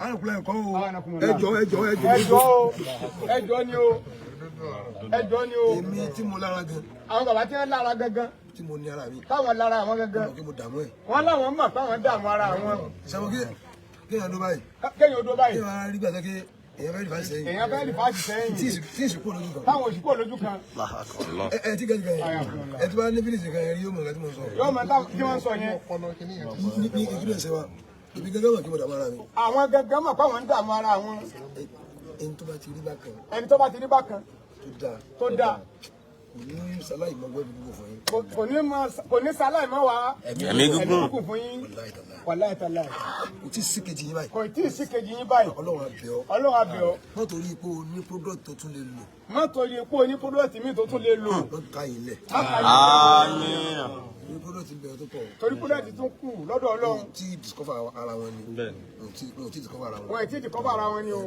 Àrùnkùnlá ẹ̀kọ́ o. Anakumullah. Ẹjọ́, ẹjọ́, ẹjọ́. Ẹjọ́ o, ẹjọ́ ni o, ẹjọ́ ni o. Èmi tí mo lára gan, Àwọn bàbá tí wọ́n lára gangan, tí mo ní ara mi, táwọn lára àwọn gangan, mo kí mo dààmú ẹ̀. Wọ́n láwọn mọ̀ fáwọn dààmú ara àwọn. Ṣàwọn kí kéèyàn ló báyìí, Kéèyàn odó báyìí, kéèyàn á rí gbàgbé kí èèyàn fẹ́ẹ́ rìfáàsì sẹ́yìn. Èèyàn fẹ́ẹ́ rìfáàsì sẹ́yìn. Tí ìsìnkú lójú kan. Táwọn òṣìkò lójú kan. Ẹ tí kẹ́kẹ́ ẹ tí bá ní fílíìsì kan ẹ rí yóò mọ̀ nǹkan tí mo sọ. Yóò mọ táwọn tí wọ́n ń sọ yẹn. Ní ìdílé ẹsẹ̀ wa, èmi gẹ́gẹ́ mọ̀ kí mo dààmú ara mi. Àwọn gangan mọ̀ fáwọn ń dààmú ara wọn. Ẹni tó bá ti rí bákan Ẹni tó bá ti rí bákan tó dáa, tó dáa, kò ní sáláì mọ́ gbọ́ ìdúgbò fún yín. Kò ní sáláì mọ́ wa. Ẹ̀mí gígùn. Gígùn fún yín. Wàláhì tàláhì. Wàláhì tàláhì. Kò tí ì sí kejì yín báyìí. Kò tí ì sí kejì yín báyìí. Ọlọ́run á bẹ̀ ọ́. Ọlọ́run á bẹ̀ ọ́. Má torí pé o ní product tó tún lè lò. Má torí pé o ní product míì tó tún lè lò. Má ká yín lẹ̀. Má kà yín. Àmín. Ní product bẹ̀rẹ̀ tó pọ̀. Torí product tún kù lọ́dọ̀ Ọlọ́run. Wọn ò tí ì discover ara wọn ni. Wọn ò tí ì discover ara wọn. Wọn ì tí ì discover ara wọn ni o.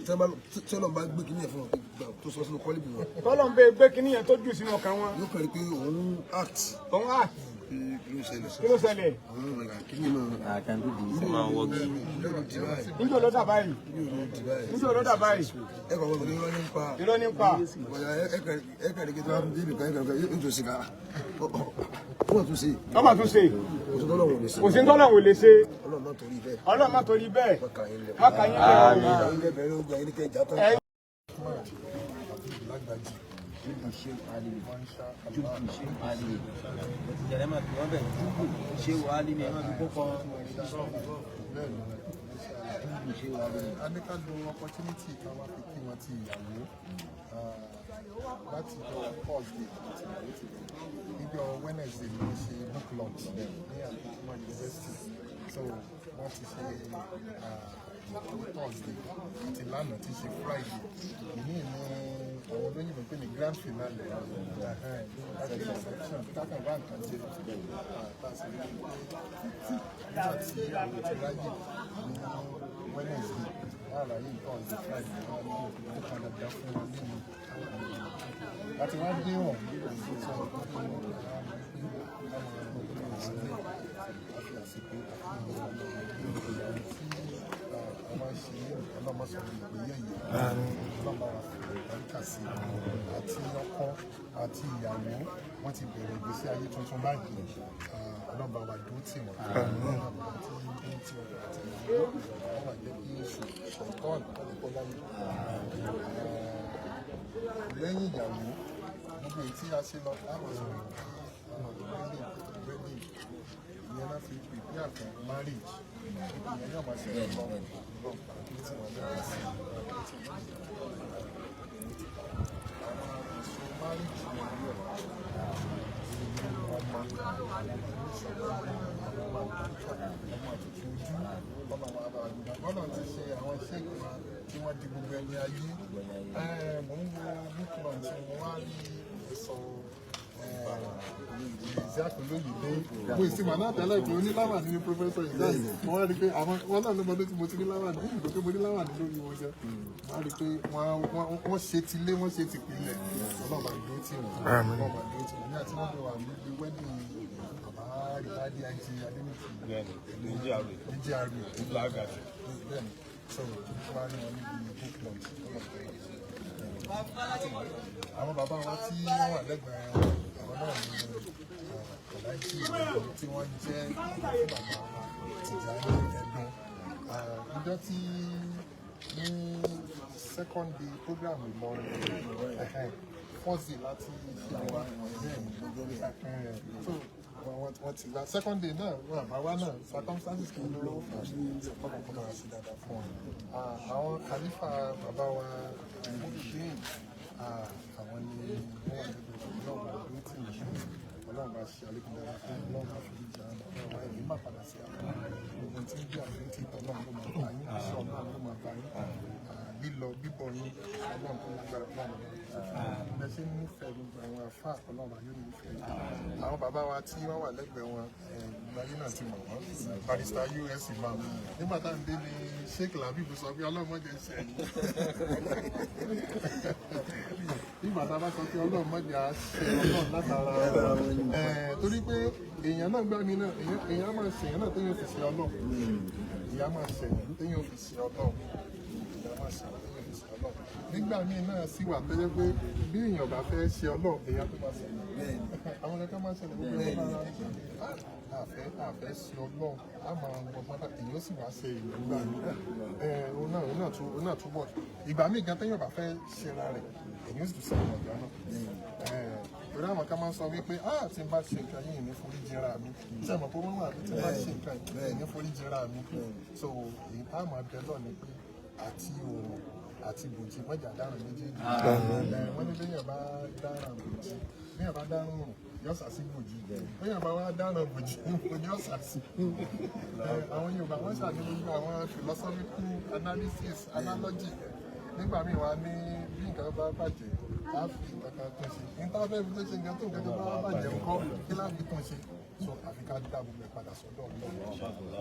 Tí Ọlọ́run bá gbé kíní ẹ̀ fún wọn gbà tó sọ sínú kọ́líbì wọn. Tọ́lọ́run bẹ gbé kíní yẹn tó jù sínú ọkàn wọn. Yóò kàn rí pé òun act. Òun act. Pé kí ló ṣẹlẹ̀? Kí ló ṣẹlẹ̀? Àwọn ọ̀rẹ́ kíní náà. Máa wọ́gí. Yóò di báyìí. Níjọ́ ló dà báyìí? Yóò di báyìí. Níjọ́ ló dà báyìí? Ẹ kàn wọ́n pẹ̀lú irọ́ ní ń pa. Irọ́ ní pa. Ẹ kàn rí kí tó bá débi kan, ẹ kàn rí yóò tún sí ká. Wọ́n tún sí. Wọ́n máa tún ṣe. Kò sí tọ́lọ́run ò lè ṣe. Kò sí tọ́lọ́run ò lè ṣe. Ọlọ́run má torí bẹ́ẹ̀. Ọlọ́run má torí bẹ́ẹ̀. Má kà yín lẹ̀. Má kà yín lẹ̀ o. Ẹ̀yin lẹ̀ bẹ̀rẹ̀ ogun, ẹ̀yin kẹ́ ìjà tán. Lágbàjì. Jubu Shehu Alimi. Jubu Shehu Alimi. Ìjàlẹ̀ máa fi wọ́n bẹ̀ Jubu Shehu Alimi, ẹ máa fi kókó Jubu Shehu Alimi. A ní ká lo opportunity ká wá fi kí wọn ti ìyàwó láti jọ Thursday àti ìyàwó ti bẹ̀rẹ̀. Níjọ́ Wednesday ni wọ́n ṣe book launch ní Al-Hikmat University, so wọ́n ti ṣe Thursday àti lánàá ti ṣe Friday. Ìní ní àwọn olóyìnbó pè ní grand finale láti reception kákan wá nǹkan jẹ tá a sì rí i pé títí nígbà tí àwọn ti ráyè ní Wednesday, lára yìí Thursday, Friday, wọn ní ó padà dandan fún wọn nínú láti wá dé ọ̀hún sọ pé àfi àsìkò àfihàn ìyàwó tí a máa ń ṣe ọlọ́mọsọ ìgbéyẹ̀yẹ̀ ọlọ́mọ àlùbáríkà sí àti ọkọ àti ìyàwó. Wọ́n ti bẹ̀rẹ̀ ìgbésí ayé tuntun báyìí. Ọlọ́ba wa dúró tì wọ́n, ọlọ́ba tí ń tí ọkọ àti ìyàwó wọ́n wà jẹ́ kí èṣù ṣọ̀tọ́ọ̀nù kọ́ láyé lẹ́yìn ìyàwó. Gbogbo èyí tí a ṣe lọ láwọn sọ̀rọ̀ àwọn wedding wedding ìyẹn náà fi prepare for marriage. Ìyẹn yóò máa ṣe lọ lọ tí wọ́n lè sí àwọn èso marriage yẹn yóò ọmọ ọmọ ọmọ àtúntò ojú ọmọ àwọn àbàgbà bọ́lá ti ṣe àwọn ṣéèkì wa tí wọ́n di gbogbo ẹni ayé. Mò ń wo book launch, mo wá rí sọ Isaac Olóyìnbó. Mo sì wà náà tẹ́lẹ̀ pé oníláwàní ní Professor Isaac. Mo wá rí i pé àwọn wọn náà ló mọ tí mo ti ní láwàní níbi pé mo ní láwàní lórí wọn gan. Mo wá rí i pé wọ́n ṣe ti lé, wọ́n ṣe ti pilẹ̀. Ọlọ́run dúró tì wọ́n, Ọlọ́run dúró tì wọ́n. Ní àti wọ́n fi wà níbi wedding bàbá Rìbádì Àìjí Adéníkì ní GRA bẹ́ẹ̀ni. So wọ́n á rí wọn níbi book launch. Àwọn bàbá wa tí wọ́n wà lẹ́gbẹ̀ẹ́ wọn, àwọn náà ní Aláàjì tí wọ́n jẹ́ fún bàbá wa Tìjàní Ẹ̀dùn. Ìjọ tí ní second day program Ìlọrin, first day láti ṣe àwọn bẹ́ẹ̀, so wọ́n ti wá second day náà, wọ́n àbá wá náà, circumstances kan ló fà á. Kọ́nà kọ́nà wá sí dáadáa fún wọn. Àwọn khalifa bàbá wa Muhyiddin, àwọn ni wọ́n wà lẹ́gbẹ̀ẹ́. Ọlọ́run bá dúró tì wọ́n, Ọlọ́run bá ṣe àlékún dáadáa fún Ọlọ́run bá fi ìjà bàbá wa ẹ̀mí má padà sí àwọn gbogbo tí ń bí àdúró tí ìtọ́ náà ló máa bá yín, iṣẹ́ Ọlọ́run ló máa bá yín, lílọ bíbọ̀ yín, Ọlọ́run tó lágbára, Ọlọ́run bá ṣe ń nífẹ̀ẹ́ gbogbo àwọn àfáà, Ọlọ́run bá yóò nífẹ̀ẹ́ yín. Àwọn bàbá wa tí wọ́n wà lẹ́gbẹ̀ẹ́ wọn, ìgbà ayé náà ti mọ̀ wọ́n, Barrister US Imam. Nígbà tá à ń dé ní Sheikh Labib sọ pé Ọlọ́run mọ̀jẹ̀ ṣe ẹ̀yìn. Nígbà tá a bá sọ pé Ọlọ́run mọ̀jẹ̀ á ṣe Ọlọ́run látara torí pé èèyàn náà gbá mi náà, èèyàn máa ṣe èèyàn náà téèyàn fi ṣe Ọlọ́run. Ìyá máa ṣẹ̀yìn téèyàn fi ṣe Ọlọ́run. Ìyá máa ṣẹ̀yìn téèyàn fi ṣe Ọlọ́run. Nígbà míì náà sì wà tó jẹ́ pé bí èèyàn bá fẹ́ ṣe Ọlọ́run, èèyàn tó máa ṣẹ̀yìn. Àwọn kankan máa ṣẹlẹ̀ gbogbo ẹ̀rọ máa àfẹ́ ṣe Ọlọ́run, á máa wọ pátá, èèyàn ó sì wá ṣe ìlú gbà mí. Òun náà túbọ̀. Ìgbà míì gan téèyàn bá fẹ́ ṣera rẹ̀, èèyàn ó sì tún ṣe àwọn ọ̀gá náà. Torí àwọn kan máa ń sọ wípé tí n bá ṣe nǹkan yìí ní forí jìnra mi, ṣé ẹ mọ̀ pé wọ́n wà tí n bá ṣe nǹkan yìí ní forí jìnra mi. So èyí tá a máa bẹ lọ ni pé àti òòrùn àti bòjì mọ́jà dáràn méjèèjì. Wọ́n ní bẹ́yàn bá dáràn bòjì, bẹ́yàn bá dáràn òòrùn yóò sá sí bòjì, bẹ́yàn bá wá dáràn bòjì yóò sá sí. Àwọn Yorùbá wọ́n ṣàní gbogbo àwọn philosophical analysis analogy. Nígbà míì wá ní bí nǹkan bá bàjẹ́, á fi nǹkan kan tún ṣe. Níta fẹ́ fi tó ṣe nǹkan tó nǹkan tó bá bàjẹ́ ńkọ́, kí lá fi tún ṣe? So àfi ká dá gbogbo ẹ̀ padà sọ́dọ̀ Ọlọ́run.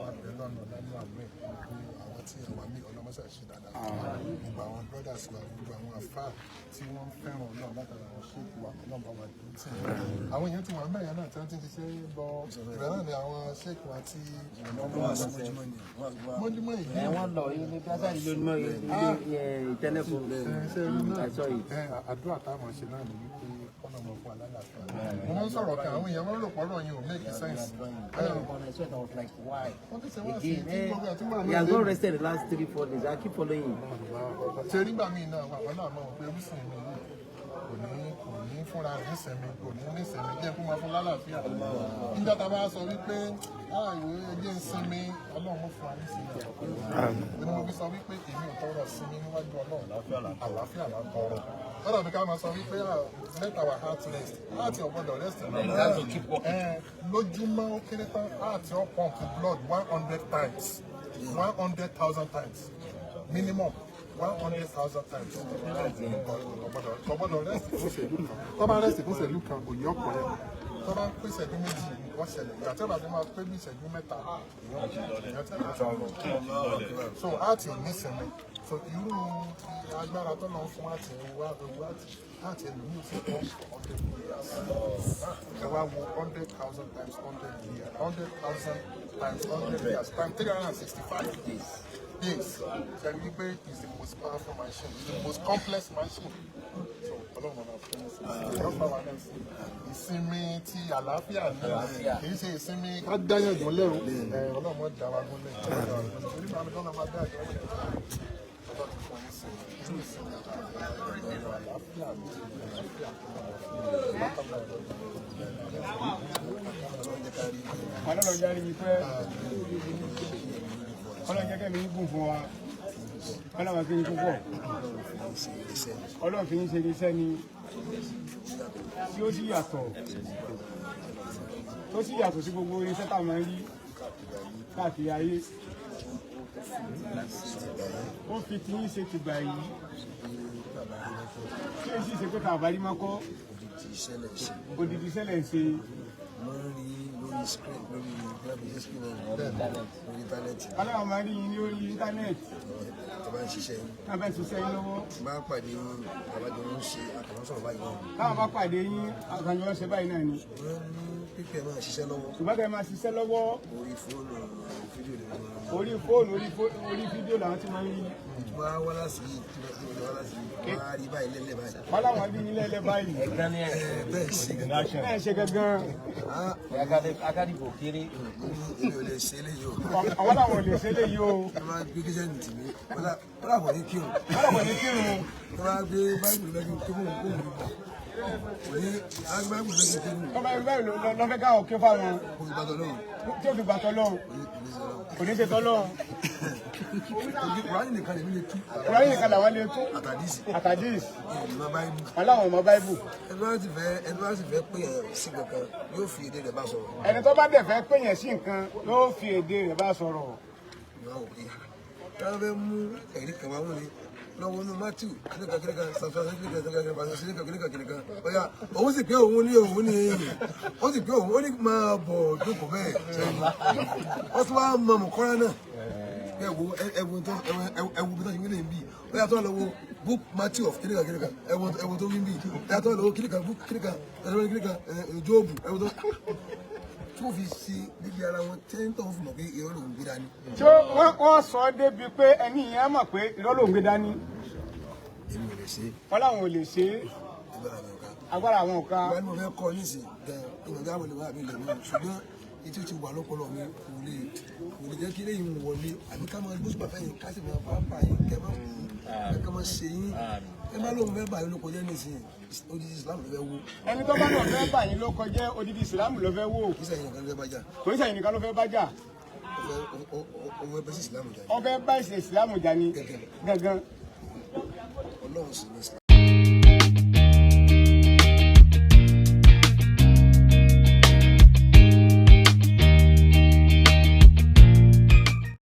Wà bẹ́ẹ̀ lọ́nà lánàá àánú ẹ̀, gbogbo àwọn tí àwa ní ọlọ́mọṣà ṣe dáadáa fún wa. Gbogbo àwọn brothers wa, gbogbo àwọn àfáà tí wọ́n fẹ́ràn Ọlọ́run látara àwọn ṣéèkì wa, Ọlọ́run bá wa dùn tì wọ́n. Àwọn èèyàn ti wà mẹ́rin náà tí wọ́n ti ń ṣiṣẹ́ lọ. Ìbẹ̀rẹ̀ náà ni àwọn ṣéèkì wa tí mọ́júmọ́ yìí. Wọ́n lọ ilé bí asáyìí lónìí ilé ìtẹ́lẹ̀fọ́. Àdúrà táwọn ṣe náà ni wípé kọ́nà mọ̀ fún alálàáfíà. Mo máa ń sọ̀rọ̀ kan, àwọn èèyàn máa ń rò pọ̀rọ̀ yín ò make sense. I was like, why? Again, He has not rested the last 3-4 days. I keep following him. Ṣe nígbà míì náà wà wọn náà mọ̀ pé orísun mi yìí kò ní fúnra rẹ̀ nísìnyí, kò ní nísìnyí, jẹ́ kó máa fún lálàáfíà. Nígbà tá a bá sọ wípé ìwé ẹjẹ́ ń sinmi, Ọlọ́run mú fún wa nísìnyí. Ní mo fi sọ wípé èmi ò tọrọ sinmi níwájú Ọlọ́run, àlàáfíà là ń tọrọ. Lọ́dọ̀ bí ká máa sọ wípé let our heart rest, heart ò gbọ́dọ̀ rest lójúmọ́. Ó kéré tán, heart ó pump blood 100 times, 100,000 times minimum, 100,000 times. Kò gbọ́dọ̀ rest fún ìṣẹ́jú kan. Tó bá rest fún ìṣẹ́jú kan, òye ọkọ̀ yẹn. Tó bá pé ìṣẹ́jú méjì, nǹkan ṣẹlẹ̀. Ìgbà tí ó bá ti máa pé bí ìṣẹ́jú mẹ́ta, èèyàn tẹ̀lé lọ. So heart ò ní sinmi. So irú agbára tó lọ fún heart wá heart ẹlòmíì sì pọ̀ 100 years. Ẹ wá wo 100,000 times 100 years, 100,000 times 100 years times 365 days. Ṣe wípé is the most powerful machine, is the most complex machine. So Ọlọ́run ọba fún mi ìjọba wa náà sí ìsinmi ti àlàáfíà ní, kì í ṣe ìsinmi ká dáyàn gúnlẹ̀ o. Ọlọ́run mọ̀ dá wa gúnlẹ̀. Orí màmí lọ́nà máa dá àjọ gúnlẹ̀. Ọlọ́run ti fún mi sinmi irú ìsinmi àlàáfíà ní àlàáfíà. Ọlọ́run jáde yìí pé Ọlọ́run jẹ́ kẹ́mi gùn fún wa. Ọlọ́run fi yín púpọ̀. Ọlọ́run fi yín ṣe iṣẹ́ ni tí ó sì yàtọ̀, tó sì yàtọ̀ sí gbogbo iṣẹ́ táwọn máa ń rí káàkiri ayé. Ó fi ti yín ṣe tìgbà yìí tí ó sì ṣe pé tàbá rí mọ́kọ́ odidi iṣẹ́ lẹ̀ ń ṣe. Lórí screen, lórí gíláàbù screen náà, lórí íńtánẹ́ẹ̀tì. Aláwọ̀ máa rí yín ní orí íńtánẹ́ẹ̀tì. Tó bá ń ṣiṣẹ́ yín. Tá a bá ń ṣiṣẹ́ yín lọ́wọ́. Bá pàdé àbájọ ń ṣe àkànṣe sọ̀rọ̀ báyìí náà. Táwọn bá pàdé yín, àkànṣe ń ṣe báyìí náà ni. Wọ́n ní pípẹ́ máa ṣiṣẹ́ lọ́wọ́. Ṣùgbọ́n kẹ́ máa ṣiṣẹ́ lọ́wọ́. Orí fóònù, fídíò lè máa. Orí fóònù, orí fídíò làwọn ti máa ń rí. Wọ́n á wá láti yìí, tí wọ́n wá láti yìí, wọ́n á rí báyìí lẹ́lẹ̀ báyìí. Wọ́n láwọn bí yín lẹ́lẹ̀ báyìí. Bẹ́ẹ̀ ṣe gangan. Bẹ́ẹ̀ ṣe gangan. Akádìbò kéré. Èmi ò lè ṣe eléyìí o. Àwọn làwọn ò lè ṣe eléyìí o. Wọ́n máa gbé kíṣẹ́ ní tìmí, wọ́n làwọn ní kírun. Wọ́n làwọn ní kírun. Wọ́n máa gbé báyìí lẹ́gbẹ̀ẹ́ tó mú òun kó òní agbábù lẹ́gbẹ̀ẹ́ tó mú. Tọ́ba ẹgbẹ́ lọ fẹ́ káwọn kí fáwọn. Kò fi gbàtọ̀ lọ́hùn. Tí ó fi gbàtọ̀ lọ́hùn. Kò ní ṣe tọ́lọ́hùn. Kùránì nìkan lèmi lè tú. Kùránì nìkan làwọn lè tú. Àtàdísì. Àtàdísì. Ìmọ̀ báíbù. Wọ́n láwọn ọmọ báíbù. Ẹni tó bá sì fẹ́ pè yẹn sí kankan yóò fi èdè rẹ̀ bá sọ̀rọ̀. Ẹni tó bá dẹ̀ fẹ́ pè yẹn sí nǹkan yóò fi èdè rẹ̀ bá sọ̀rọ̀. Ìwà òkè. Táwọn fẹ́ mú ẹ̀rí kan wá wọ́n ni lọ́wọ́ inú Matthew kíníkan kíníkan sàfihàn kíníkan kíníkan kíníkan kíníkan ọ̀yà òun sì pé òun ní òun ní ó sì pé òun ó ní máa bọ̀ jókòó bẹ́ẹ̀ sẹ́yìn wọ́n tún wá mọ mọ̀kọ́rá náà ẹ̀wù ẹ̀wù tó ẹ̀wù bí tó ṣe wílé bí ó yàtọ̀ lọ́wọ́ book Matthew of kíníkan kíníkan ẹ̀wù tó wí bí ó yàtọ̀ lọ́wọ́ kíníkan book kíníkan ẹ̀wù kíníkan Jóòbù ẹ̀wù tó Tí wọ́n fi ṣe níbi ara wọn tẹ́ńtọ̀ fún mọ̀ pé irọ́ lòún gbé dání. Tí wọ́n sọ ọ́ débi pé ẹni yẹn mọ̀ pé irọ́ ló ń gbé dání. Èmi ò lè ṣe é. Wọ́n láwọn ò lè ṣe é. Agbára mi ò ká. Agbára àwọn ò ká. Ìgbà ni mo fẹ́ kọ́ nísìn gan ìmọ̀gá àwọn ènìyàn àbí ilẹ̀ mi, ṣùgbọ́n etí ti wà lọ́pọlọ mi, kò lè jẹ́ kí eléyìí ń wọlé àbí ká máa gbósùpà fẹ́yìn ká sì máa bá pa yín kẹ́ máa kú ká máa ṣe yín. Ẹ má lóun fẹ́ bà yín lóko jẹ́ nísìn, odidi Islam ló fẹ́ wó. Ẹni tó bá náà fẹ́ bà yín ló kọjá, odidi ìsìlámù ló fẹ́ wò. Kì í sẹ́yìn nìkan ló fẹ́ bá jà. Kò ní sẹ́yìn nìkan ló fẹ́ bá jà. Ó fẹ́ bẹ́ sí Islam jà. Ó fẹ́ bá ìsìn ìsìlámù jà ni gangan. Ọlọ́run sì ní Islam.